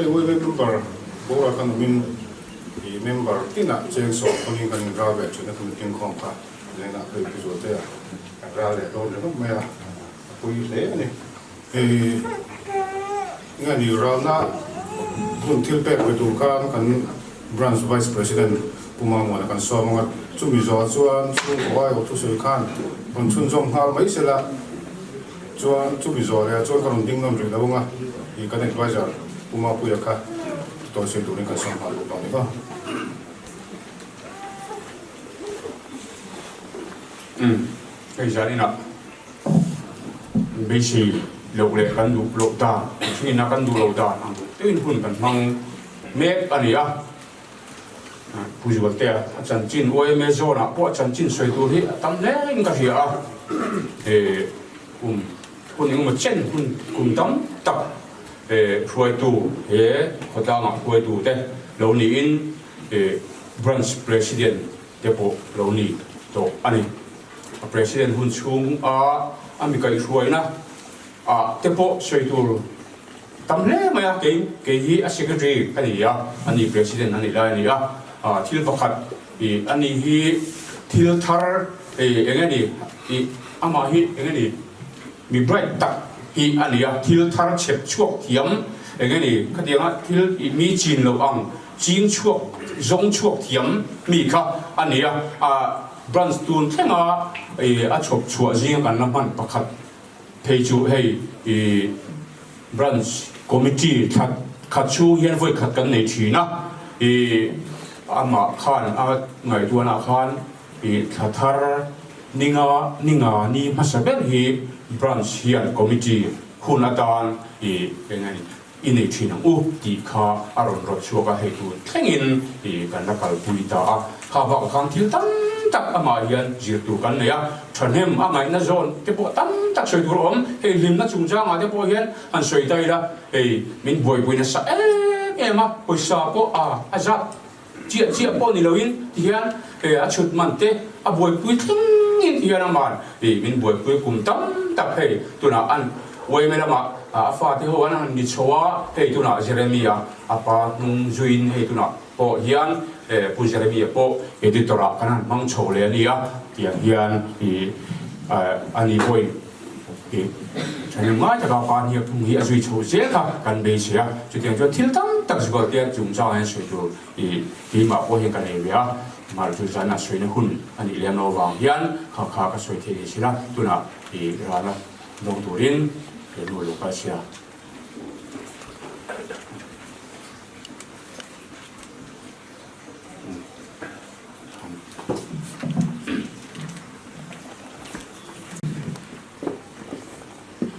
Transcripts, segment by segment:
Hei YMA member boral kan awmin i member tinah cheng sawm hmangin kan inral ve thin a, kan meeting khawm kha lengah phei Pu Zualtea kan ral leh dawn ringawt mai a, a pui hle a ni. Hei nge ni ralna hun thil pek ve tur khan kan Branch Vice President Pu Mamuana kan sawm ang a, chumi zawhah chuan chhungkaw aiawh thusawi khan rawn chhunzawm nghal mai se la, chuan chumi zawh leh ah chuan ka rawn ding nawn rih lo ang a, i kan adviser Pu Mapuia kha tawhsawi turin kan sawm nghal bawk ang ni maw? Umm, hei zaninah. Beisei loh leh kan duh loh dan, mihringin a kan duh loh dan ang deuhin hun kan hmang mek a ni a. Pu Zualtea a chanchin YMA zone ah pawh a chanchin sawi tur hi a tam hle in ka hria a. Kum hun engemaw chen hun kum tam tak hruaitu he khawtlangah hruaitu te lo niin Branch President te pawh lo ni tawh a ni. A President hun chhung a a mi kaihhruaina ah te pawh sawi tur tam hle mai a, kei kei hi a Secretary ka ni a, a ni President a nih lai a ni a, thil pakhat ih a ni hi thil thar ih eng nge ni ih amah hi eng nge ni mi bright tak hi a ni a, thil thar chhep chhuak thiam eng nge ni khatianga thil ih mi chin loh ang ching chhuak zawng chhuak thiam mi kha a ni a, ah. Branch tun thlenga a chhawp chhuah zinga kan la hman pakhat phei chu hei i Branch Committee thla khat chhung hian vawi khat kan nei thin a, i amah khan a ngaihtuahna khan i thla thar ninga ninga ni hmasa ber hi Branch hian Committee hun atan i eng a ni I nei thin ang u tih kha a rawn rawt chhuak a, hei tun thlengin i kan la kalpui ta a. Kha bakah khan thil tam tak amah hian zir tur kan nei a, thahnem a ngaihna zawn te pawh tam tak sawi tur a awm. Hei hlimna chungchangah te pawh hian han sawi ta ila, hei min buaipui nasa em em a, pawisa pawh a a zat chiah chiah pawh ni loin tihian hei a chhut man te a buaipui thlengin tihian aman i min buaipui kum tam tak hei tunah an uaime lamah a fate ho an han ni chho a, hei tunah Jeremia a pa hnung zuiin hei tunah pawh hian Pu Jeremia pawh editor ah kan han hmang chho leh a nia tiang hian i ani pawhin I thahnem ngai taka pa hniak thung hi a zui chho zel kha kan beisei a, chutiang chuan thil tam tak Zualtea chungchangah hian sawi tur i keimah pawh hian ka nei ve a, mahse chu zan a sawina hun a nih lem lo avang hian kha kha ka sawi thei ni sin a, tunah i rana dawng turin he nu lo kal sia.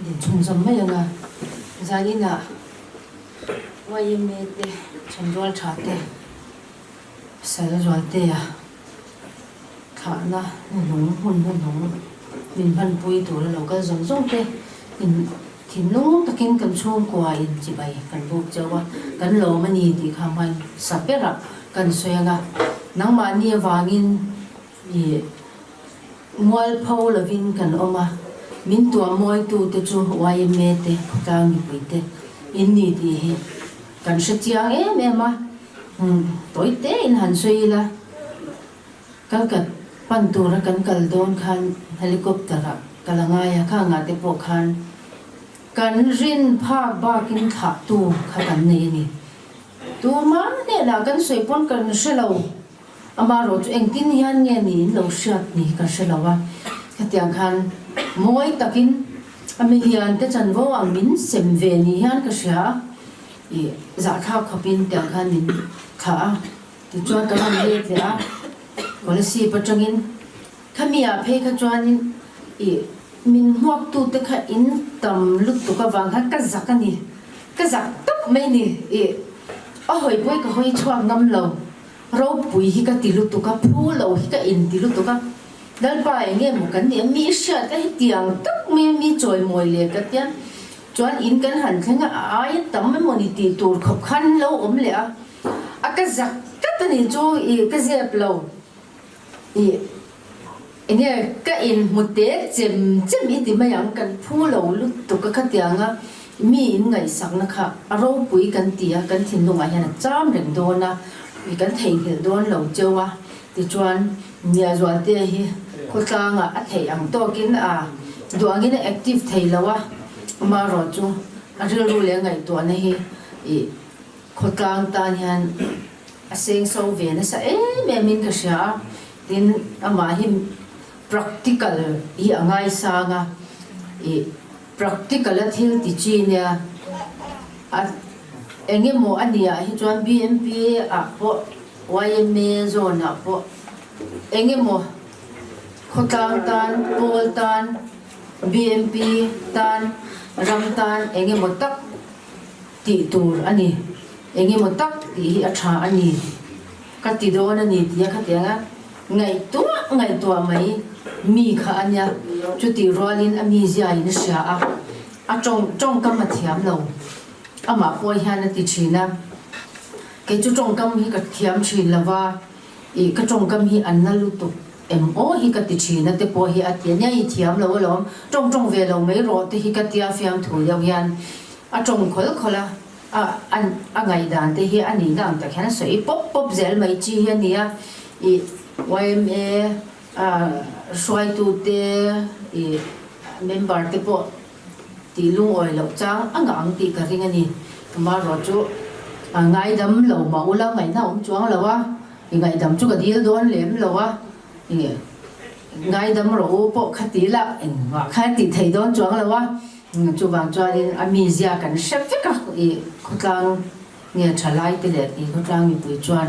Din chhunzawm mai ang a, zaninah YMA te chhanrual tha te sal zualtea thlahna hnuhnung hmun hnuhnung min hmanpui tura lo kal zawng zawng te in thinlung takin kan chhungkua in chibai kan buk cheu a, kan lawm a ni tih kha hmaisa berah kan sawi ang a, nangmahni avangin i Mualpho lovin kan awm a, min tuahmawitute chu yma te, khawtlang mipui te in ni tih hi kan hre chiang em em a, tawi tein han sawi ila, Kalkat pan tura kan kal dawn khan helicopter ah kal a ngai a, khangah te pawh khan kan rin phak bakin thlahtu kha kan nei a ni. Tumah hnenah kan sawi pawn kan hre lo. Amaherawh chu engtin hian nge niin lo hriat ni ka hre lo a, hetiang khan mawi takin a milian te chanvo ang min sem ve ni hian ka hria a, ih zahthlak khawpin tiang khan min thlah a, tichuan ka rawn let leh a, Kolasib atangin khami ah phei kha chuanin ih min hmuaktu te kha in tam lutuk avang khan ka zak a ni, ka zak tawp mai ni, ih a hawi pawh hi ka hawi chhuak ngam lo. Ropui hi ka ti lutuk a, phu lo hi ka inti lutuk a, Lalpa eng nge maw kan nih a, mi i hriat a hetiang tak mai a mi chawimawi leh ka tia, chuan in kan han thleng a, a aia tam emaw ni tih tur khawp khan an lo awm leh a, a ka zak tlat a nih chu i ka zep lo i eng nge ka inhmu te chem chem i ti mai ang, kan phu lo lutuk a khatiang a. Mi in ngaihsakna kha a ropui kan ti a, kan thinlungah hian a cham reng dawn a, kan theihnghilh dawn lo cheu a. Tichuan, Niazualte hi khawtlangah a theih ang tawkin a duh angin a active thei lo a, amaherawhchu a rilru leh a ngaihtuahna hi ih khawtlang tan hian a sengso ve nasa em em in ka hria a, tin amah hi practical hi a ngaisang a, ih practical a thil ti chi nia a eng emaw a nih ah hi chuan BMP ah pawh yma zone ah pawh eng emaw khawtlang tan pawl tan BMP tan ram tan eng emaw tak Tih tur a ni. Eng emaw tak tih hi a tha a ni. Ka ti dawn a ni tia khatiang a ngaihtuah ngaihtuah mai mi kha a nia. Chutih rualin a mizia in a hria a, a tawng tawngkam a thiam lo. Amah pawh hian a ti thin a, Kei chu tawngkam hi ka thiam thin lo va, ih ka tawngkam hi a na lutuk em aw hi ka ti thin a te pawh hi a ti a nia, i thiam lo alawm, tawng tawng ve lo mai rawh te hi ka tia fiamthu deuh hian. A tawng khawl khawl a, a a ngaihdan te hi a nihna ang tak hian a sawi pawp pawp zel mai chi hi a ni a, ih yma a hruaitute ih member te pawh tih lungawi loh chang a ngah ang tih ka ring a ni. Amaherawhchu a ngaidam lo mah ula ngaihna a awm chuang lo a, ih ngaihdam chu ka dil dawn lem lo a, ih ngaidam rawh u pawh kha ti la engmah kha tih theih dawn chuang lo a. Chuvang chuanin a mizia kan hre vek a, i khawtlang nge thalai te leh i khawtlang mipui chuan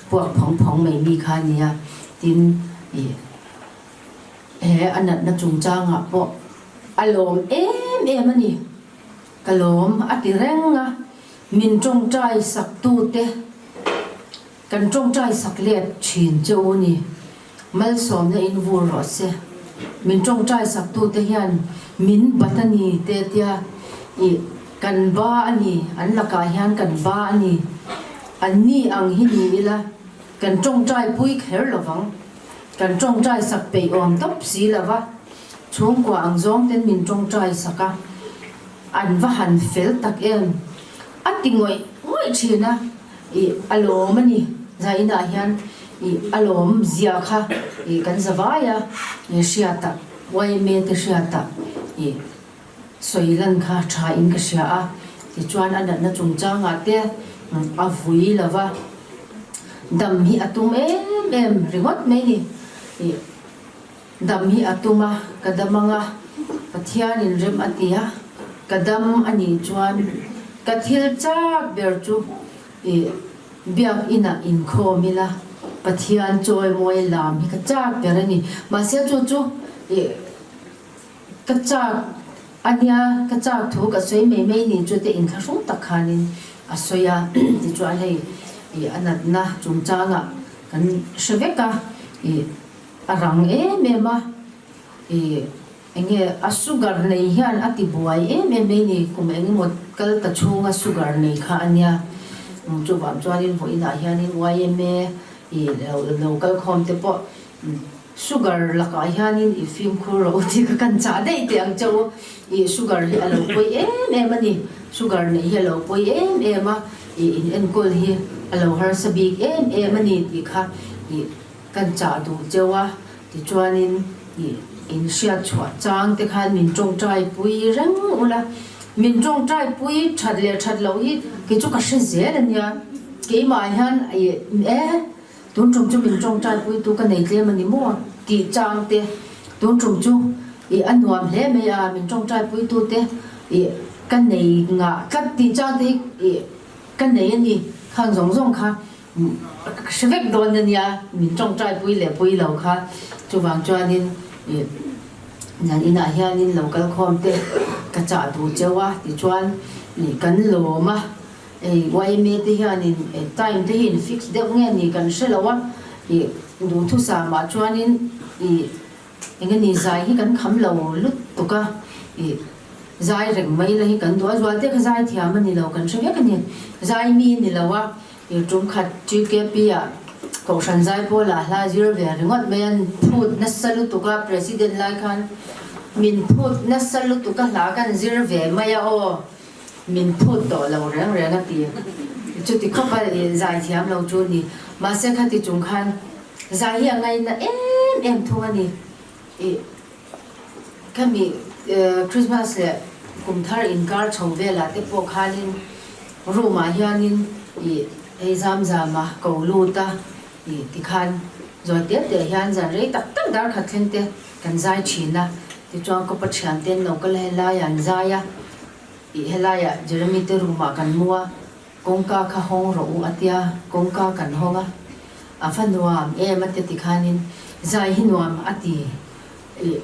puak phawng phawng mai mi kha a nia, tin i he a natna chungchangah pawh a lawm em em a ni, ka lawm a ti reng a, min tawngtai sak tute kan tawngtai sak let thin che u ni. Malsawmna in vur rawh se. Min tawngtai saktute hian min bat a ni te tia ih kan ba a ni, an lakah hian kan ba a ni. An ni ang hi ni ila kan tawngtai pui kher lo vang. Kan tawngtai sak peih awm tawp si lo va, chhungkua ang zawng ten min tawngtai sak a, an va han fel tak em? A ti ngawih ngawih thin a. Ih a lawm a ni, Zainah hian ih a lawm zia kha ih kan za vai a, ih hriat ah yma te hriat ah ih sawi lan kha tha in ka hria a, tichuan a natna chungchang ah te a vui lo va, dam hi a tum em em ringawt mai ni, ih dam hi a tum a, ka dam ang a, Pathian in rem a ti a, ka dam a nih chuan ka thil chak ber chu ih biak inah inkhawm ila Pathian chawimawi lam hi ka chak ber a ni. Mahse chu chu ih ka chak a nia, ka chak thu ka sawi mai mai nih chu te inthlahrung tak khanin a sawi a, tichuan hei ih a natna chungchangah kan hre vek a, ih A rang em em a, i enge a sugar nei hian a ti buai em em mai ni, kum eng emaw kal ta chhunga sugar nei kha a nia. Chuvang chuanin vawiinah hianin yma i lo kal khawm te pawh sugar lakah hianin i fimkhur rawh u tih kha kan chah daih teh ang che u. I sugar hi a lo pawi em em a ni, sugar neih hi a lo pawi em em a, i in enkawl hi a lo harsa bik em em a ni tih kha i Kan chah duh cheu a, tichuanin i inhriat chhuah chang te khan min tawngtai pui reng ula, min tawngtai pui that leh that loh hi kei chu ka hre zel a nia, keimah hian i e tun tum chu min tawngtai pui tu ka nei tlem a ni maw tih chang te, tun tum chu i a nuam hle mai a min tawngtai pui tu te i ka nei ngah tlat tih chang te hi i ka nei a ni, khang zawng zawng kha. Ka hre vek dawn a nia, min tawngtai pui leh pui lo kha. Chuvang chuanin ih nan inah hianin lo kal khawm te ka chah duh cheu a, tichuan ih kan lawm a, hei yma te hianin time te hi in fix deuh nge ni kan hre lo a, ih duhthusam ah chuanin ih eng nge ni zai hi kan kham lo lutuk a, ih zai reng mai la hi kan duh a, Zualte kha zai thiam a ni lo kan hre vek a ni, zai mi a ni lo a. I tum khat TKP ah Kohhran Zaipawl ah hla zir ve ringawt mai a, phut nasa lutuk a, President lai khan min phut nasa lutuk a hla kan zir ve mai a aw. Min phut tawh lo reng reng a ti. Chuti khawp a zai thiam lo chu ni. Mahse khati chung khan zai hi a ngaina em em thung a ni. Ih khami Christmas leh kum thar inkar chho velah te pawh khanin room ah hianin ih hei zam zam a ko lut a ih tikhan zawi te te hian zan rei tak tak dar khat thleng te kan zai thin a. Tichuan kawpa thian te an lo kal a helai ah an zai a. Ih helaiah Jeremy te room ah kan mu a, kawngka kha hawng rawh u a tia, kawngka kan hawng a, a va nuam em a ti tikhanin zai hi nuam a ti. Ih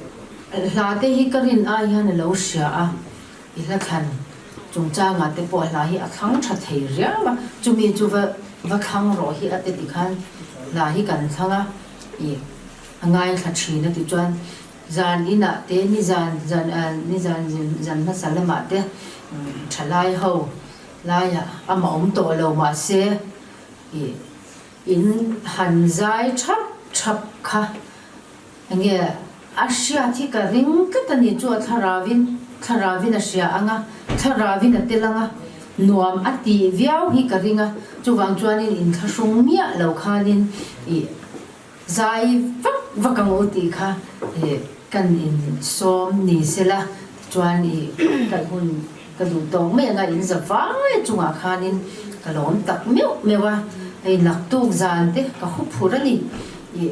hla te hi ka rin ai hian a lo hria a, i hla thlan chungchangah te pawh hla hi a thlang tha thei riau a, chumi chu va va thlang rawh hi a ti tikhan hla hi kan thlang a, ih a ngaithla thin a ti chuan Zan inah te, nizan zan nizan zan hmasa lamah te thalai ho laiah amah awm tawh lo mahse ih in han zai thap thap kha enge a hriat hi ka ring tlat a ni chu a thlaravin thlaravin a hria ang a thlaravin a tel ang a nuam a tih viau hi ka ring a chuvang chuanin inthlahrung miah lo khanin ih Zai vak vak ang u tih kha kan insawm ni sela tichuan i kaih hun ka duh tawk mai anga in za vai chungah khanin ka lawm tak meuh meuh a, hei naktuk zan te ka hu phur a ni i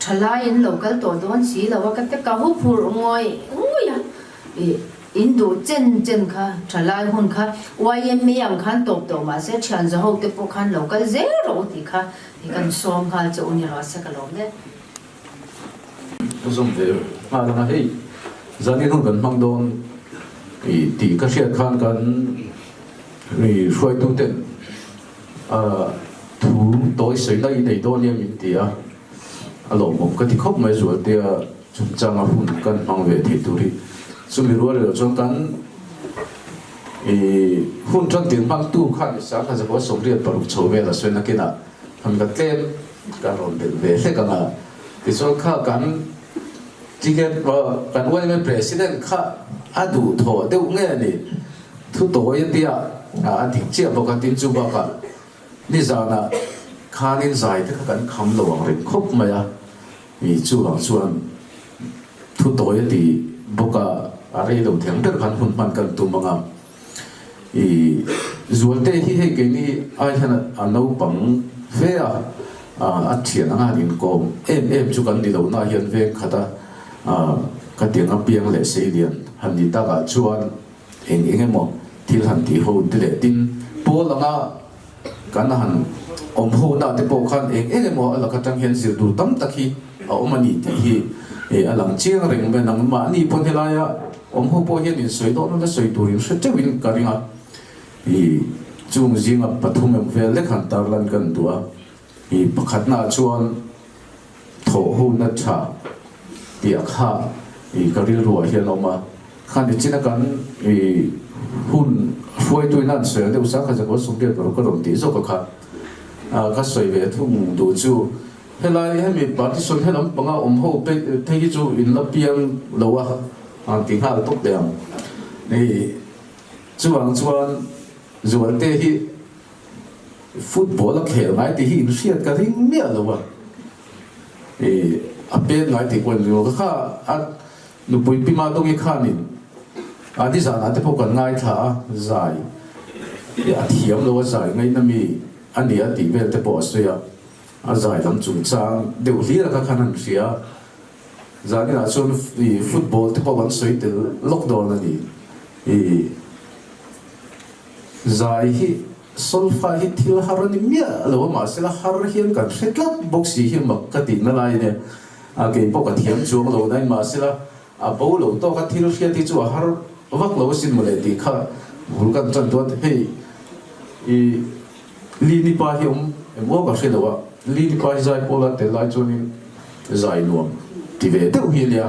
thalai an lo kal tawh dawn si lo a ka te ka hu phur ngawih ngawih a i in duh chen chen kha thalai hun kha YMA ang khan tawp tawh mahse thian zaho te pawh khan lo kal zel rawh u tih kha I kan sawm nghal che u ni rawh se ka lawm le. Ka zawm ve nghal anga hei zanin hun kan hmang dawn i tih ka hriat khan kan i hruaitu ten a thu tawi sawi na i nei dawn nia min ti a, a lawmawm ka ti khawp mai Zualtea chungchanga hun kan hmang ve theih tur hi chumi rual erawh chuan kan I hun tan tir hmangtu khan i sang kha zakua 86 chho vel a sawi nakinah han ka tlem kan rawn belh ve hlek ang a. Tichuan kha kan ticket kan YMA President kha a duh thawh deuh nge a ni thu tawi a tia a dik chiah bawk a tin chu bakah nizanah khanin zai te kha kan kham lo ang reng khawp mai a. I chuvang chuan thu tawi a ti bawk a, a rei lo theng ber khan hun hman kan tum ang a. I Zualte hi hei keini ai hian a naupang fe a, a thian anga han inkawm em em chu kan ni lo na hian veng khat a, ka tiang a piang leh seilian han ni takah chuan eng eng emaw thil han tih ho te leh tin pawl anga Kan han awm ho na te pawh khan eng eng emaw a lak atang hian zir tur tam tak hi a awm a ni tih hi a lang chiang reng mai a. Nangmahni pawn helaia awm ho pawh hian insawi dawn la sawi turin hre teuhin ka ring a. I chung zinga pathum em vel lek han tarlan kan duh a. I pakhatnaah chuan thawh hona tha tih a kha i ka rilruah hian a awm a. Kha nichina kan i hun hruaituin a an sawi ang deuh sa kha zakua 86 ka rawn tih zawk a kha ka sawi ve thung duh chu helai hemi partition helam panga awm ho phei hi chu in la piang lo a an ti nghal tawp leh ang. I chuvang chuan Zualte hi football a khel ngai tih hi in hriat ka ring miah lo a i a pen ngai tih pawh in ring lo ka kha a Nupui Pi Madongi khanin a nizanah te pawh kan ngaithla a, zai i a thiam lo a zai ngaihna mi a ni a tih vel te pawh a sawi a, a zai lam chungchang deuh hlir a kha khan an hria a, zaninah chuan i football te pawh kan sawi tel lawk dawn a ni. I zai hi solfa hi thil har a ni miah lo a mahsela har hian kan hre tlat bawk si hi mak ka tihna lai a nia. A kei pawh ka thiam chuang lo nain mahsela a bo lo tawk a thil hriat hi chu a har vak lo asin mawle tih kha bul kan tan chuan hei i Lini pa hi awm em aw ka hre lo a, Lini pa hi zai pawl a tel lai chuanin zai nuam ti ve deuh hi a nia.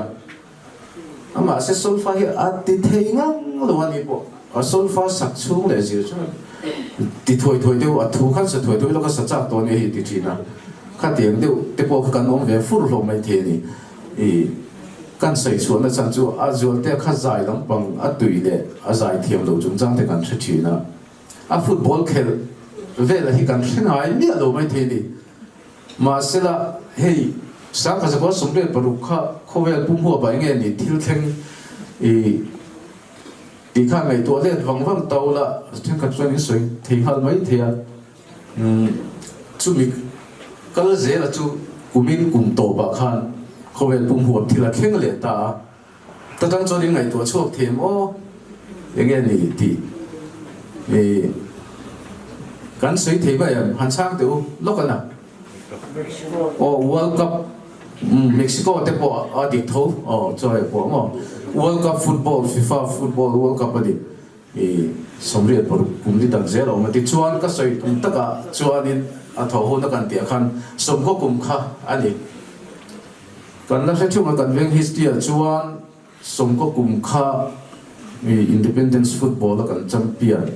Amah se solfa hi a ti thei ngang lo a ni pawh a solfa sak chhung leh zir chuan ti thuai thuai deuh a thu khan sa thuai thuai lawk a sa chak tawh a nia hi ti thin a, khatiang deuh te pawh kha kan awm ve fur hlawm mai thei a ni. I. Kan sawi chhuahna chhan chu a Zualtea kha zai lampang a tui leh a zai thiam lo chungchang te kan hre thin a, a football khelh vela hi kan hre ngai miah lo maithei a ni. Mahsela hei Sangkha 86 kha khawvel pum huapah enge ni thil thleng i tih khan ngaihtuah let vang vang ta ula thenkhat chuan in sawi thei nghal mai thei a. Chumi kal zela chu kumin kum tawpah khan khawvel pum huap thil a thleng leh ta a, ta tang chuan in ngaihtuah chhuak thei em aw? Enge ni tih i kan sawi thei mai em? Han chhang teh u lawk a na. Aw World Cup Mexico te pawh a dik tho aw chaw hei pawh maw World Cup football FIFA football World Cup a dik. I 86 kum ni dang zel a awm a, tichuan ka sawi tum takah chuanin a thaw hun a kan tih ah khan 90 kum kha a ni. Kan la hre thung a, kan veng history ah chuan 90 kum kha i Independence football a kan champion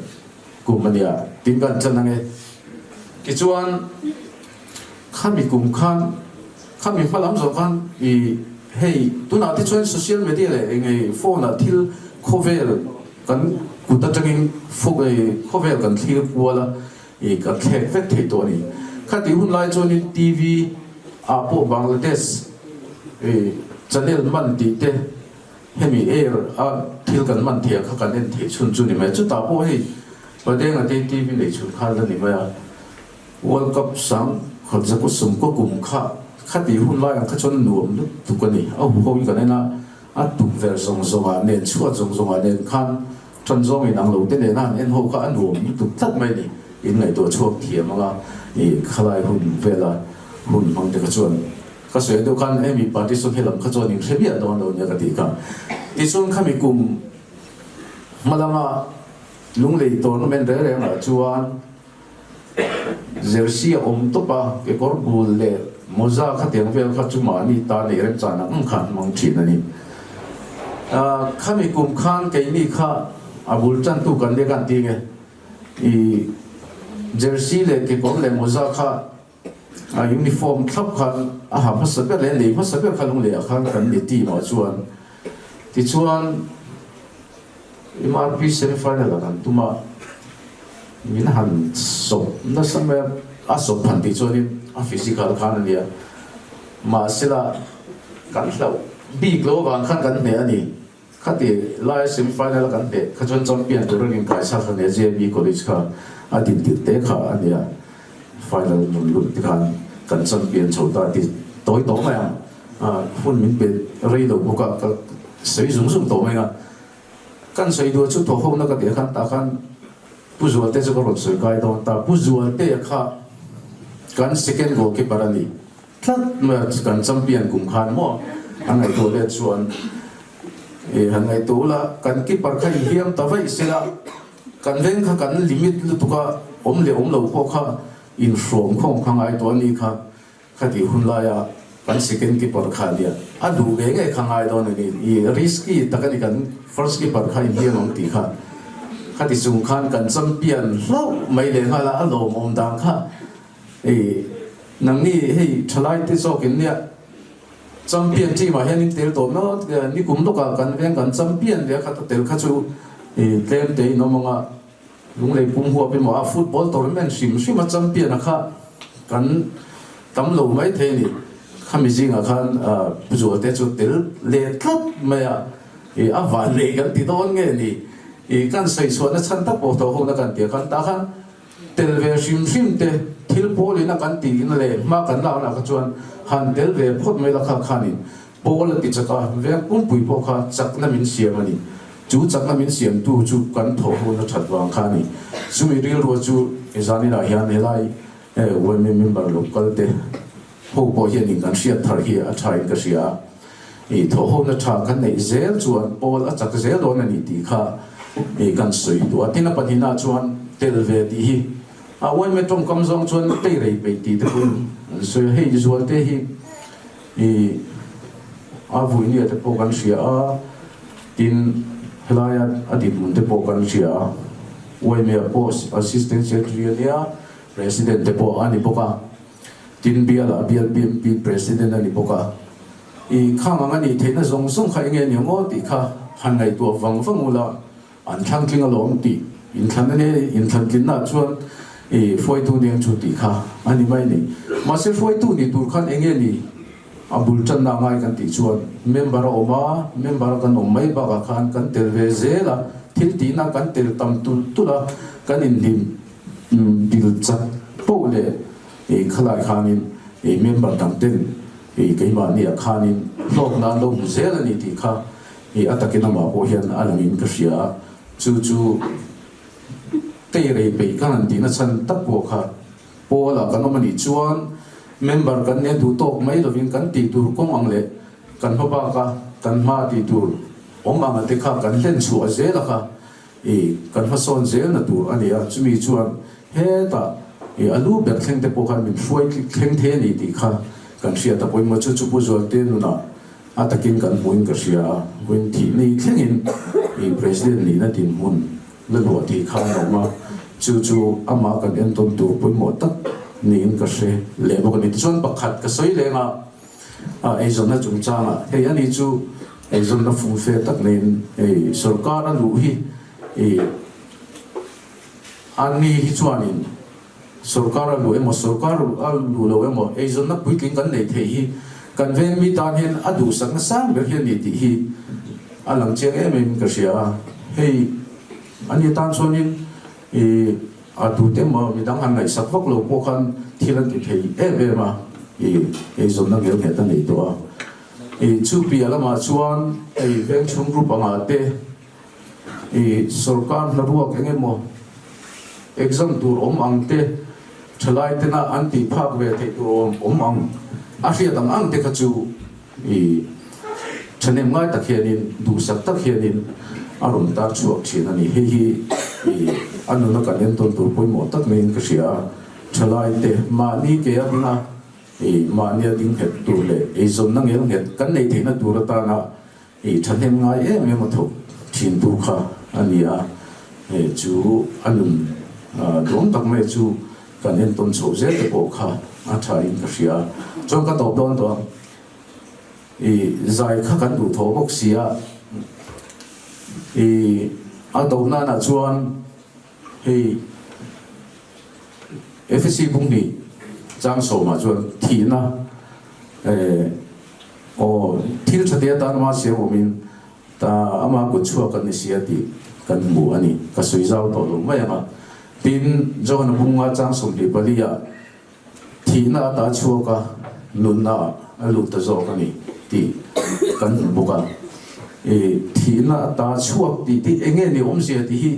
kum a nia tin kan chan ang e. Tichuan khami kum khan khami hma lam zawng khan i hei tunah te chuan social media leh eng ei phone ah thil khawvel kan kut atangin khawvel kan thlir kual a i kan thlek vek thei tawh a ni. Khatih hun lai chuanin TV ah pawh Bangladesh i channel man tih te hemi air a thil kan man thei ang kha kan en theih chhun chu ni mai a. Chutah pawh hei Padenga te TV nei chhun kha la ni mai a. World Cup sang khat zaku sum kaw kum kha khati hun lai ang kha chuan nuam lutuk a ni. A huho in kan en a, a tukverh zawng zawngah nen chhuat zawng zawngah nen khan tan zawng in ang lo te nena han en ho kha a nuam lutuk tlat mai a ni. In ngaihtuah chhuak thiam anga i khalai hun vela hun hmang te kha chuan ka sawi deuh khan hemi party sawn helam kha chuan in hre miah dawn lo nia ka tih kha. Tichuan khami kum hma lama Lunglei tournament reng rengah chuan Jersey a awm tawp a, kekawr bul leh mawza khatiang vel kha chu mahni ta nei remchan ang ang khan hmang thin a ni. Khami kum khan keini kha a bul tantu kan nia kan ti nge i jersey leh kekawr leh mawza kha a uniform thlap khan a ha hmasa ber leh nei hmasa ber kha lungleh ah khan kan ni team ah chuan tichuan MRP semi final ah kan tum a, min han sawp nasa mai a, a sawp han tih chuanin a physical khan a nia, mahsela kan hlauh bik lo avang khan kan hneh a ni, khati laia semi final a kan hneh kha chuan champion tur an inkaisar kha nia JMB College kha a din tirh te kha a nia, final rawn lut te khan kan champion chho ta tih tawi tawh mai ang, hun min pe rei lo bawk a ka sawi zung zung tawh mai a. Kan sawi duh chu thawhhawkna ka tih khan tah khan Pu Zualte chu ka rawn sawi kai dawn ta. Pu Zualtea kha kan second goalkeeper a ni tlat mai a, kan champion kum khan maw an ngaihtuah let chuan i han ngaihtuah ula kan keeper kha i hliam ta vaih sela kan veng kha kan limit lutuk a awm leh awm lo pawh kha inhrawm khawm kha ngaihtuah a ni kha. Khatih hun laia kan second keeper kha nia a duh ve ngei kha ngai dawn a ni. I risky tak a ni kan first keeper kha inhliam ang tih kha. Khati chung khan kan champion hlauh mai leh nghal a, a lawmawm dan kha i nangni hei thalai te zawkin nia champion team ah hian in tel tawh maw nikum lawkah kan veng kan champion leh a khat a tel kha chu i tlem te in awm ang a. Lunglei pum huap emaw a football tournament hrim hrim a champion a kha kan tam lo mai thei a ni. Khami zingah khan Pu Zualte chu tel leh tlat mai a, i a van nei kan ti dawn nge ni? I kan sawi chhuahna chhan tak pawh tawh hona kan tih khan tah khan tel ve hrim hrim te thil pawlin a kan tiin leh hma kan lakna kha chuan han tel ve phawt mai la kha khanin Paul a ti chak a, veng pumpui pawh kha chakna min siam a ni. Chu chakna min siamtu chu kan thawh hun a that vang kha a ni. Chumi rilrua chu zaninah hian helai yma member lo kal te ho pawh hianin kan hriat thar hi a thain ka hria a. I thawh hona tha kan neih zel chuan Paul a chak zel dawn a ni tih kha kan sawi duh a. Tin a pahnihna chuan tel ve tih hi a yma tawngkam zawng chuan teirei peih tih te pawhin an sawi a. Hei Zualte hi I a vuinia te pawh kan hria a, tin helaia a dinhmun te pawh kan hria a, Uaimea pawh Assistant Secretary a nia, President te pawh a ni bawk a, tin bialah bial BMP President a ni bawk a. I khang ang a nih theihna zawng zawng kha enge ni ang aw tih kha han ngaihtuah vang vang ula, an thlang tling alawm tih inthlan a nia, inthlan tlinnaah chuan i hruaitu ni ang chu tih kha a ni mai a ni. Mahse hruaitu ni tur khan enge ni a bul tanna a ngai kan tih chuan member a awm a, member a kan awm mai bakah khan kan tel ve zel a, thil tihna kan tel tam tulh tulh a, kan inhlim dil chat poh leh i khalai khanin i member dang ten i keimahniah khanin hlawkna an lo hmu zel a ni tih kha i a takin amah pawh hian a langin ka hria a, chu chu teirei peih ka han tihna chhan tak pawh kha Paula kan awm a nih chuan member kan nia duh tawk mai lovin kan tih tur kawng ang leh kan hma baka kan hma tih tur awm anga te kha kan hlen chhuah zel a kha i kan hmasawn zelna tur a ni a, chumi chuan hetah i a lu ber thleng te pawh khan min hruai thleng thei a ni tih kha kan hriat a pawimawh chu chu Pu Zualte nunah a takin kan hmuhin ka hria a, vawiin thih ni thlengin i President nihna dinhmun la luah tih kha an awm a, chu chu amah kan entawn tur pawimawh tak niin ka hre leh bawk a ni. Tichuan pakhat ka sawi leng a, eizawnna chungchangah hei ani chu eizawnna fumfe tak neiin hei sorkar a luh hi ih ani hi chuanin sorkar a luh emaw sorkar a luh lo emaw eizawnna puitling kan neih theih hi kan veng mi tan hian a duhsakna sang ber hi a ni tih hi a lang chiang em em in ka hria a, hei ani tan chuanin ih A tute emaw midang han ngaihsak vak lo pawh khan thil an ti thei em em a, i eizawnna ngel nghet a nei tawh a. I chu piah lamah chuan hei vengchhung group angah te i sorkar hnaruak eng emaw exam tur awm ang te thalai tena an tih phak ve theih tur awm awm ang a hriat ang ang te kha chu I thahnem ngai tak hianin, duhsak tak hianin a rawn tar chhuak thin a ni. Hei hi i a nuna kan entawn tur pawimawh tak niin ka hria a. Thalai te mahni ke a dinga i mahnia ding nghet tur leh eizawnna ngel nghet kan nei theihna tur atana i thahnem ngai em em a thawk thin tu kha a ni a. Hei chu a nun duang tak mai chu kan entawn chhoh zel te pawh kha a tha in ka hria a. Chuan ka tawp dawn tawh ang. I zai kha kan duh thaw bawk si a, i a do nanah chuan hei Efesi bunghnih chang sawmah chuan thihna eh aw thil tha te atan ama siam awmin ta ama kut chhuak kan ni sia tih kan hmu a ni. Ka sawi zau tawh lo mai ang a. Tin, Johana bunga chang 24 ah Thihna ata chhuak a, nunna ah a lut ta zawk a ni tih kan hmu bawk a. I thihna ata chhuak tih te eng nge ni awmzia tih hi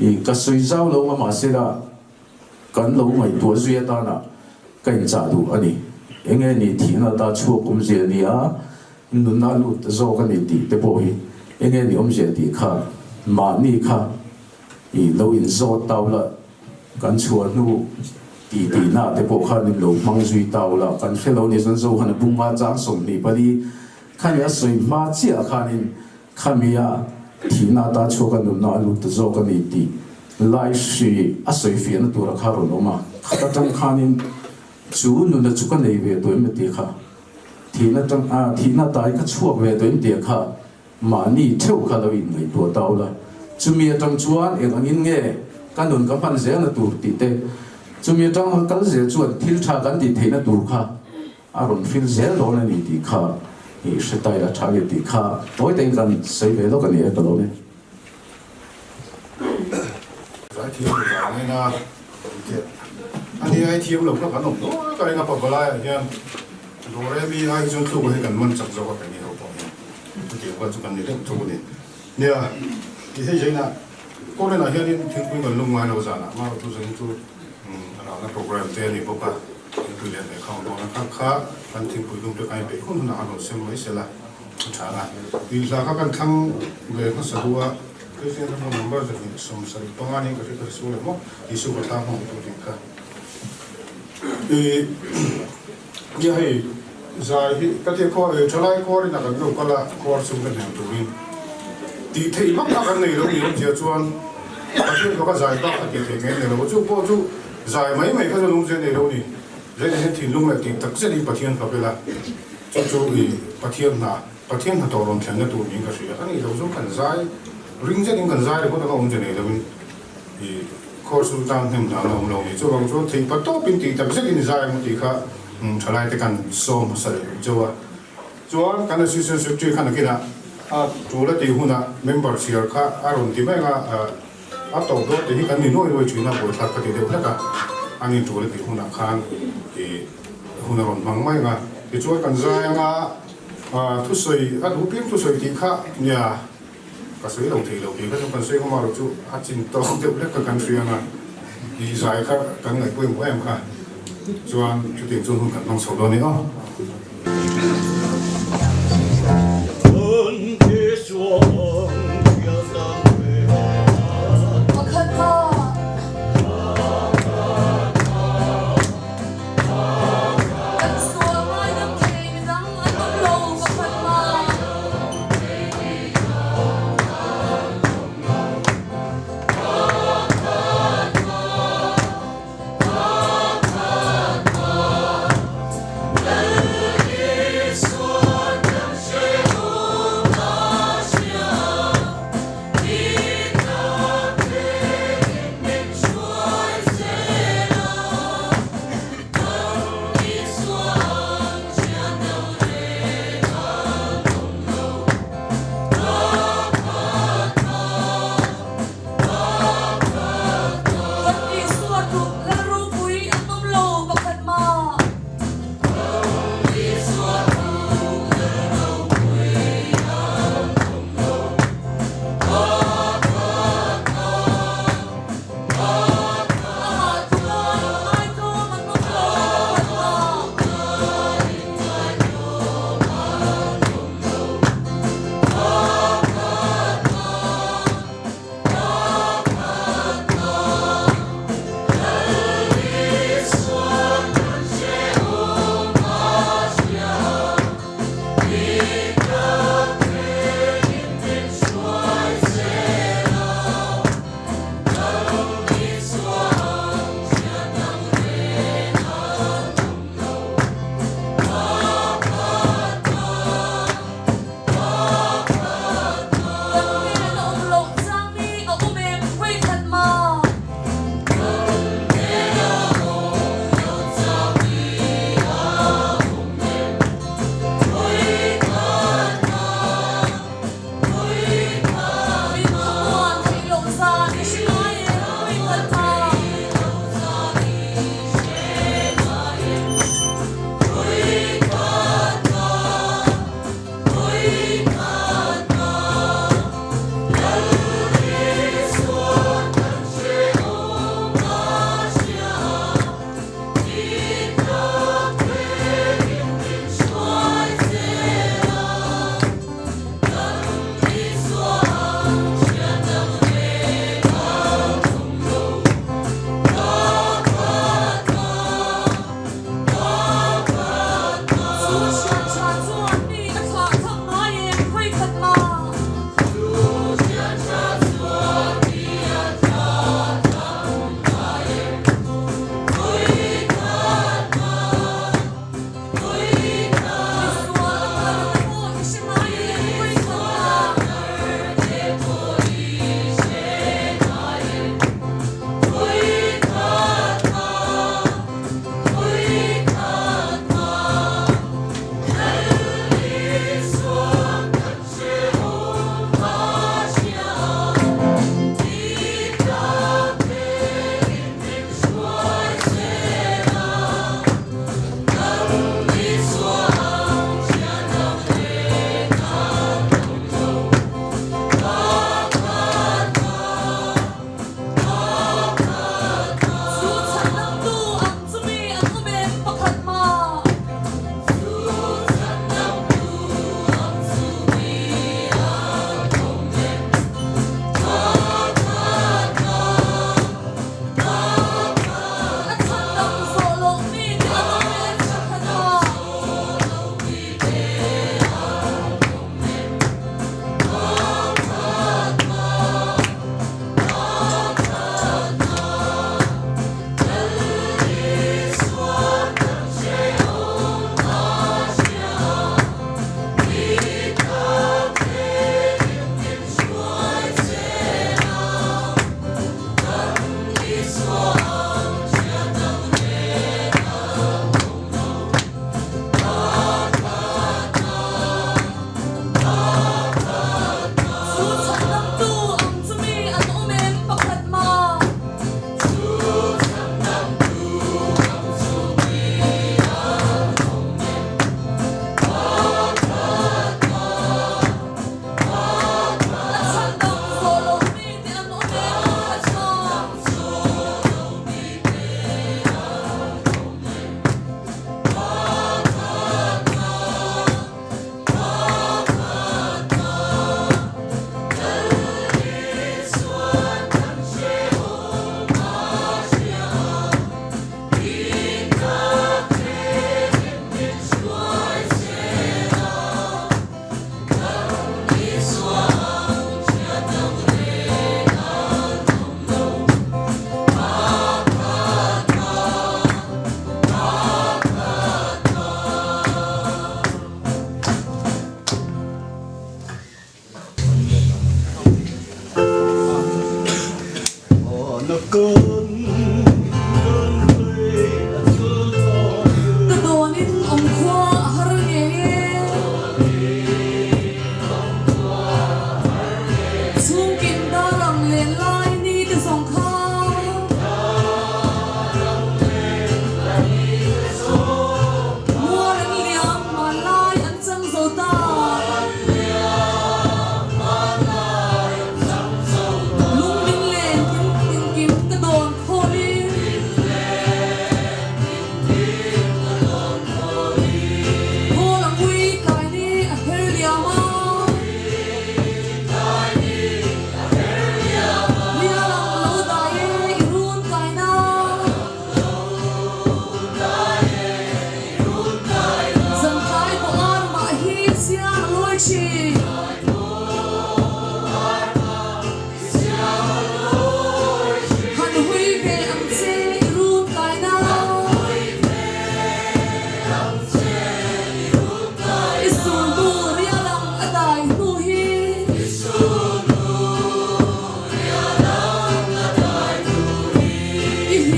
i ka sawi zau lo a mahsela kan lo ngaihtuah zui atana ka inchah duh a ni. Eng nge ni thihna ata chhuak awmzia ni a, nunna a lut ta zawk a ni tih te pawh hi eng nge ni awmzia tih kha mahni kha i lo inzawt tau la. Kan chhuah hnu ti tihna te pawh khan in lo hmang zui ta ula, kan hre lo ni chuan Zohan a bunga chang 24 khami a sawi hma chiah khanin khamia thihna ata chhuak a nunna a lut ta zawk a ni tih lai hri a sawi fiahna tura kha rawn awm a, khat atang khanin chu nuna chu ka nei ve tawh em tih kha thihna tang thihna tai ka chhuak ve tawh em tih kha Mahni theuh kha lo inngaihtuah ta ula, chumi atang chuan eng angin nge ka nun ka hman zelna tur tih te, chumi atang kal zel chuan thil tha kan tih theihna tur kha a rawn hril zel dawn a ni tih kha i hre ta ila tha nge tih kha tawi tein kan sawi ve lawk a ni e ka lo ni. Zaithiam ni vang ena tih a ni ai thiam lo kha kan awm dawn ka ring a pavalaiah hian Doremi ai hi chuan thluk hi kan man chak zawk a kan ni ho pawh hian. Chutiang kha chu kan ni deuh thung a ni. Nia, ti hei zainah Kawlrenah hianin thingpui kan lum ngai lo zanah mah chu zanin chu a ralna program te a ni bawk a, thingpui leh lehkha awm dawn a, kha kha kan thingpui lum te kha in peih hun hunah an rawn sem mai sela a tha ang a. Inhla kha kan thlang ve hmasa duh a, Kristian ram number 275 niin ka hre ka hre sual em aw, Isua ka thlang hmang tur tih kha. Nia hei zai hi ka tia khaw e thalai khuarin a kan lo kal a khuar chung ka hnem turin tih theih vak a kan nei lo ni awmzia chuan Pathian faka zai bak a tih theih ngei nei lo chu pawh chu zai mai mai kha chuan awmzia nei lo ni zai hian thinlung leh tih tak zetin Pathian fak ila. Chu chu i Pathian hna, Pathian hnathawh rawn thlenna tur niin ka hria. A nih loh chu kan zai ring zetin kan zai ringawt anga awm che nei loin i course chu tan hnem dan a awm lo ni. Chuvang chuan theih pa tawpin tih tak zetin i zai ang tih kha thalai te kan sawm hmasa leh chauh a. Chuan kan Assistant Secretary khan nakinah a tul a tih hunah member chhiar kha a rawn ti mai ang a, a tawp dawn tih hi kan ni nuai nuai thin a, buaithlak ka ti deuh hlek a, a ni tul a tih hunah khan ih hun a rawn hmang mai ang a. Tichuan kan zai ang a, thusawi a duh piang thusawi tih kha nia ka sawi lo thei lo tih kha chu kan sawi ngam a rawh chu a chin tawk deuh hlek kha kan hria ang a, ih zai kha kan ngaih pawimawh em kha. Chuan chutiang chuan hun kan hmang chho dawn a ni aw.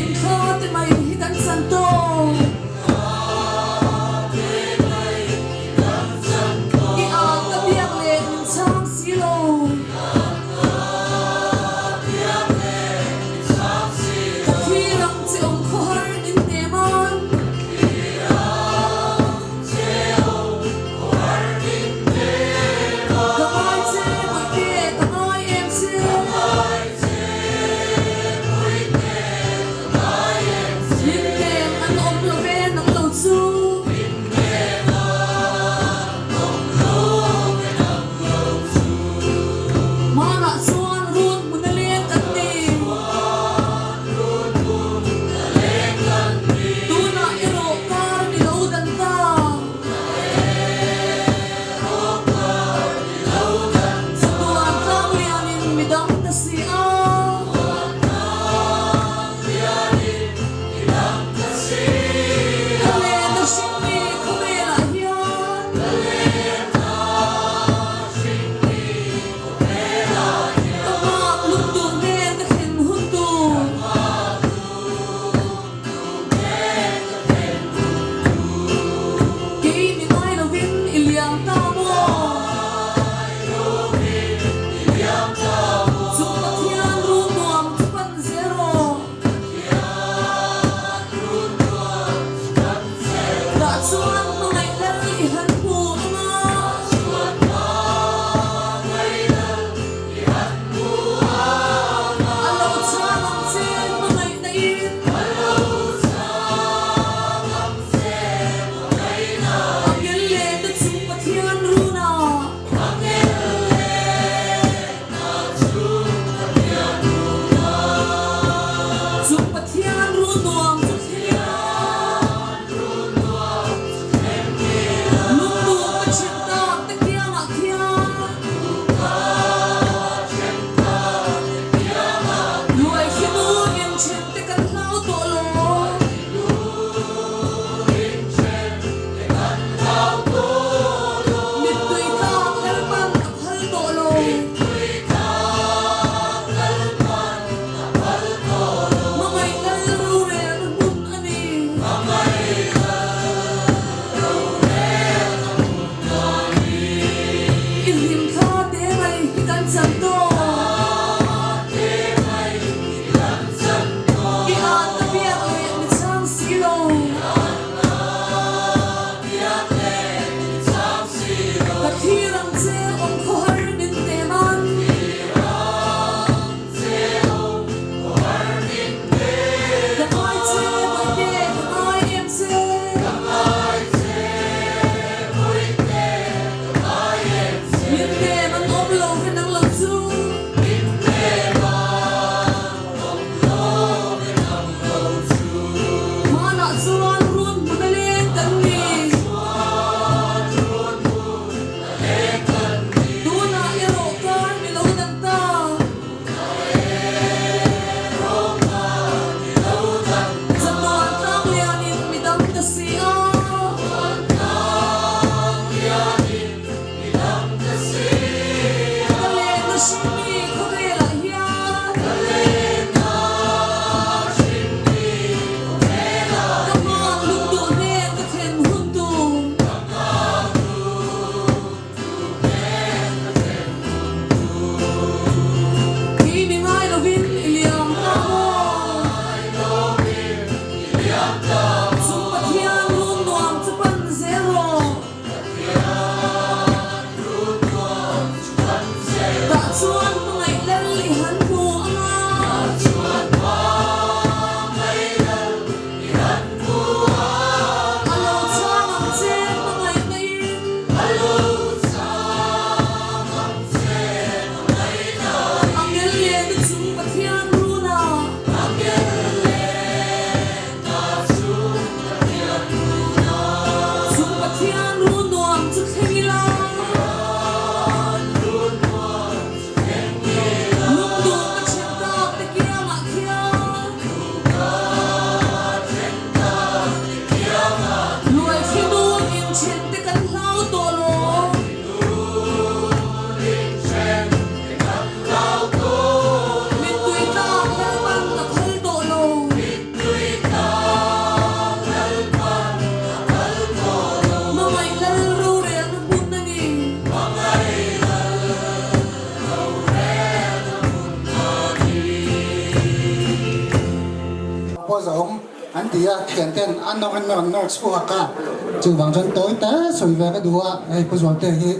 hlimthla te mai hi kan chan tawh. I ang ka biak leh min chhang si lo. Ka thlir ang che awm khawhar min hnem an. Ka ngai che Bawihte, ka ngai em che. Min hnem an awm lo ve nang lo chu. Hmanah chuan run hmun a leng kan ni. Tunah erawh kar ni lo dan ta. Chatuan tlang lianin midang ta si a. Ka len a hringmi khawvelah hian. Ka nghak lungduh hmel ka thlen hun tur. Kei mi ngai lovin i liam ta maw? Chung Pathian run nuam chu pan zel rawh. Tah chuan hmangaih lal i han hmu ang a. A lo chhang ang che hmangaihna in. A ngel lehna chu Pathian runa. Chu Pathian run nuam chu thleng a. Lungduh ka then tak te kiangah khian. Luai khi nu in then te kan hlau tawh lo. Mittui tlak Lalpan a phal tawh lo. Hmangaih Lal rorelna hmun a ni. I hlimthla te mai hi kan chan tawh. I an ka biak leh mi chhang si lo. Ka thlir ang che awm khawhar min hnem an. Ka ngai che Bawihte, ka ngai em che. Min hnem an awm lo ve nang lo chu. Hmanah chuan run hmun a leng kan ni. Tunah erawh kar mi lo dan ta. Chatuan tlang lianin mi dang ta si a. Ka lenna hringmi khawvelah hian. Ka hmang lungduh hnen ka thlen hun tur. Kei mi ngai lovin i liam ta maw? Chung Pathian run nuam chu pan zel rawh. Tah chuan hmangaih lal i han hmu ang a. A lo chhang ang che hmangaihna in. A ngel lehna chung Pathian runa. an ti a, thian ten a nawr in rawn nawr chhuak a, chuvang chuan tawi te sawi ve ka duh a, hei Pu Zualte hi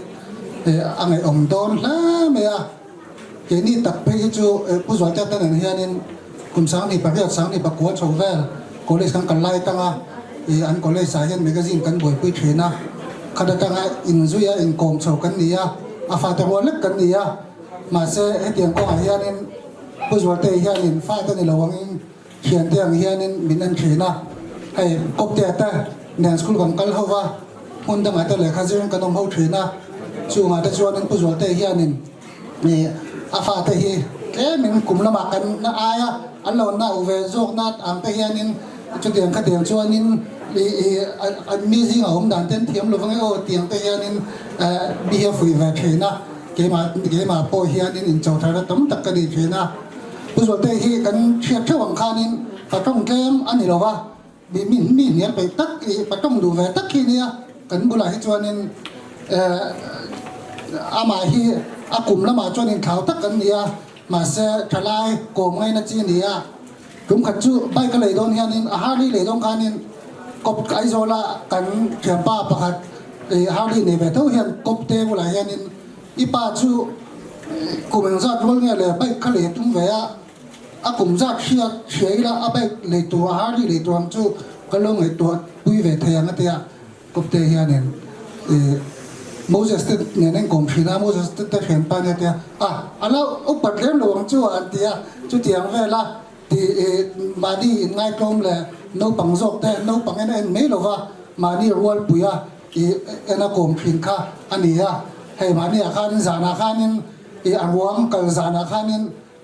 a ngaihawm dawn hle mai a, keini tak phei hi chu Pu Zualte te nen hianin kum 28 29 chho vel college kan kal lai atanga ih an college ah hian magazine kan buaipui thin a, khat atanga inzui a inkawm chho kan ni a, a fate rual lek kan ni a, mahse hetiang kawngah hianin Pu Zualte hianin fate ni lo angin Thiante ang hianin min en thin a, hei Kawptea te nen school kan kal ho va, hmun dangah te lehkha zirin kan awm ho thin a, chungah te chuanin Pu Zualtei hianin ih a fate hi tlemin kum lamah kan na ai a, an lo nau ve zawk na ang te hianin chutiang khatiang chuanin ih ih an mi zingah awm dan te an thiam lo vang e aw tiang te hianin eh mi hi a fuih ve thin a, keimah keimah pawh hianin inchawtharna tam tak ka nei thin a. Pu Zualte hi kan hriat theuh ang khanin patawng tlem a ni lo va, mi mi mi hnial peih tak ih patawng duh ve tak hi nia kan bulah hi chuanin eh amah hi a kum lamah chuan inthlau tak kan ni a, mahse thalai kawm ngaina chi a ni a, tum khat chu bike a lei dawn hianin a Harley lei dawn khanin kawp Aizawla kan thianpa pakhat ih Harley nei ve tho hian kawp te bulah hianin I pa chu kum eng zat rual nge le bike kha lei tum ve a, a kum zat hriat hria ila a bike lei tur a Harley lei tur ang chu ka lo ngaihtuah pui ve thei ang a tia Kawpte hianin ih Moses te nen a inkawm thin a, Moses te te thianpa nia tia a a lo upat lem lo ang chu a an ti a, chutiang vela tih ih mahni inngaitawm leh naupang zawk te naupang en a en mai lova mahni rualpui a I en a kawm thin kha a ni a, hei mahniah khanin zanah khanin i a ruang kal zanah khanin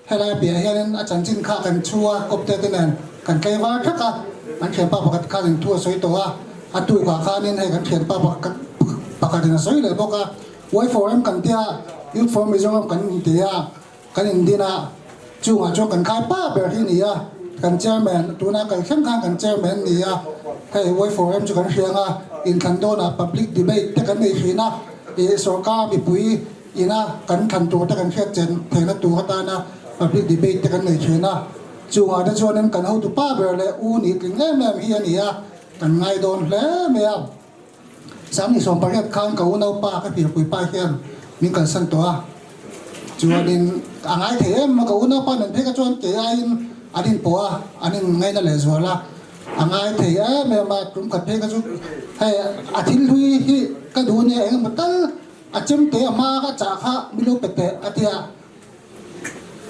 helai piah hianin a chanchin kha kan chhu a, kawpte te nen kan tlei var thak a, an thianpa pakhat khanin thu a sawi tawh a, a tukah khanin hei kan thianpa pakhatin a sawi leh bawk a, Y4M kan tia, Youth for Mizoram kan inti a. Kan indin a, chungah chuan kan khai pa ber hi ni a, kan chairman, tuna kal thleng khan kan chairman ni a, hei Y4M chu kan hriang a, inthlan dawnah public debate te kan nei thin a, ih sorkar mipui ina kan thlan tur te kan hriat chen theihna tur atana public debate te kan nei thin a, chungah te chuanin kan hotu pa ber leh u nih tling em em hi a ni a, kan ngai dawn hle mai a. 28 khan ka unaupa ka tirpui pa hian min kalsan tawh a, chuanin a ngai thei em a, ka unaupa nen phei kha chuan kei aiin an inpawh a, an inngaina leh zual a, a ngai thei em em a, tum khat phei kha chu hei a thil hlui hi ka duh nia eng emaw tal a chemte a hma ka chah kha min lo pe teh a ti a,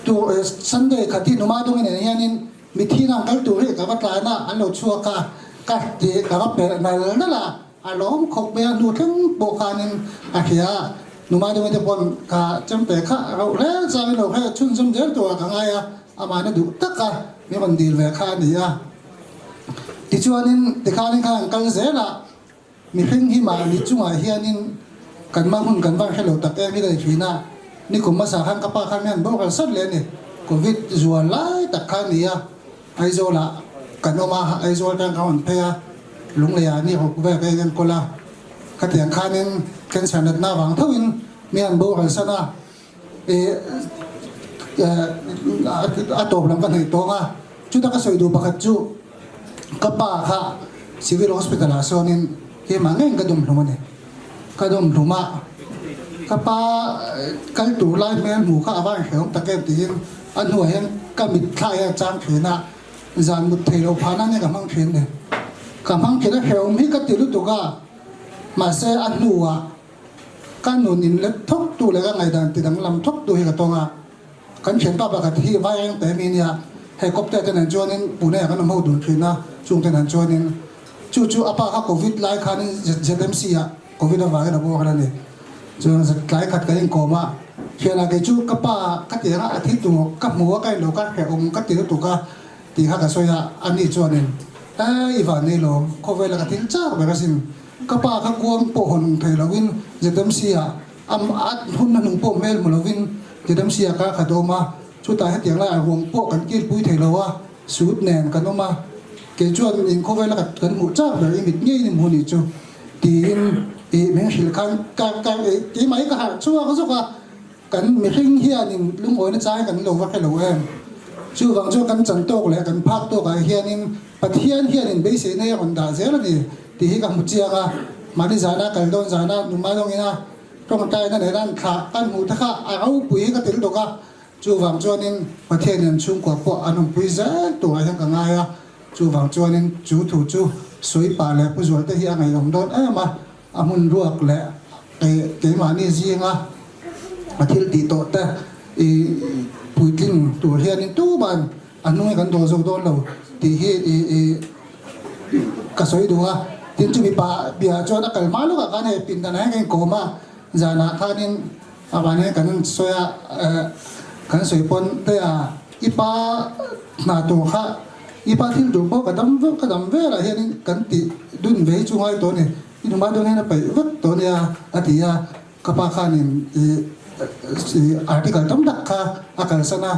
tu Sunday khat hi numa dawngin en hianin Mithi nang kal tur hi ka va tlan a, an lo chhuak a, ka ti ka va perh nal nal a, a lawm khawp mai a, hnu thleng pawh khanin a hria a, Numai deuh te pawn ka chempe kha rauh hle changin lo hre chhunzawm zel turah ka ngai a, amahna duh tak a min rawn dil ve kha a ni a. Tichuanin tikhanin khan an kal zel a, Mihring hi mahni chungah hianin kan hma hun kan van hre lo tak em hi ka ti thin a, nikum hmasa khan ka pa khan hian boral sat leh a ni, Covid zual lai tak kha a ni a, Aizawlah kan awm a, Aizawl atang ka rawn phei a, Lungleiah ni ruk vel ka inenkawl a, khatiang khanin cancer natna avang thoin mi han boral san a, ih a tawp lam ka hnaih tawng a, chuta ka sawi duh pakhat chu ka pa kha civil hospital ah sawnin keimah ngeiin ka dawm hlum a ni, ka dawm hlum a, ka pa kal tur lai hmel hmuh kha a van hrehawm tak em tiin a hnuah hian ka mitthla hian a chang thin a, zan mut thei loh phahna nia ka hmang thin ni, ka hmang thin a hrehawm hi ka ti lutuk a, mahse a hnuah. Ka nun in let thawk tu leh ka ngaihdan ti danglam thawk tu hi ka tawng a, kan thianpa pakhat hi Vaireng te mi nia, hei Kawpte te nen chuanin Pune ah kan awm ho dun thin a, chung te nen chuanin chu chu a pa kha Covid lai khanin ZMC ah Covid avangin a boral a ni. Chuan tlai khat kan inkawm a, thianah kei chu ka pa ka ti anga a thi tur ka hmu a ka inlo ka hrehawm ka ti lutuk a tih kha ka sawi a, ani chuanin eh i van nei lawm, khawvela ka thil chak ber asin. Ka pa kha kuang pawh hawn thei loin ZMC ah a hun a hnung pawh hmel hmu loin ZMC ah kar khat a awm a, chutah hetiang laiah ruang pawh kan kilpui thei lo a, suit nen kan awm a, kei chuan in khawvela kan hmuh chak ber i mit ngeiin i hmu nih chu tiin ih min hrilh khan ka ka keimah hi ka harh chhuak zawk a, kan mihring hianin lungawina chai kan lo va hre lo em? Chuvang chuan kan chan tawk leh kan phak tawkah hianin. Pathian hianin beiseina hi a rawn dah zel a ni tih hi ka hmu chiang a. Mahni zana kal dawn zana numa dawngin a tawngtaina nena an thlah kan hmuh te kha a ropui hi ka tel dawk a. Chuvang chuanin Pathianin an chhungkua pawh an awmpui zel turah hian ka ngai a. Chuvang chuanin chu thu chu sawi pah leh Pu Zualte hi a ngaihawm dawn em a. A hmun ruak leh keimahni zinga a thil tih tawh te i puitling tur hianin tuman a hnung hi kan dawl zo dawn lo tih hi i ka sawi duh a. Tin chumi pah piahah chuan a kal hma lawkah khan hei pindan ah hian ka inkawm a, zanah khanin a van hian kan sawi a, kan sawi pawn te a i pa hna tur kha i pa thil tur pawh ka dam vek ka dam velah hianin kan tih dun ve hi chu ngai tawh a ni. I numa dawn hian a paih vek tawh nia a ti a, ka pa khanin ih article tam tak kha a kalsan a,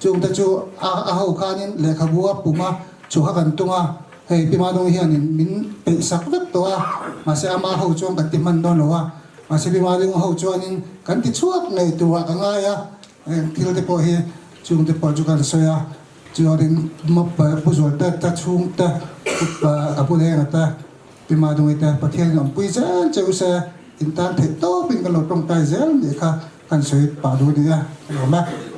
chungte chu a ho khanin lehkhabu a pum a, chhuah kan tum a, hei Pi Madung hianin min peih sak vek tawh a, mahse ama ho chuan kan ti hman dawn lo a, mahse Pi Madung ho chuanin kan ti chhuak ngei turah ka ngai a, heng thil te pawh hi chungte pawh chu kan sawi a, chuanin Pu Zualte te chhungte ka pu Denga te. Pi Madungi te Pathian in awmpui zel che u se, in tan theih tawpin kan lo tawngtai zel nih kha kan sawi pah duh a ni e, ka lawm e.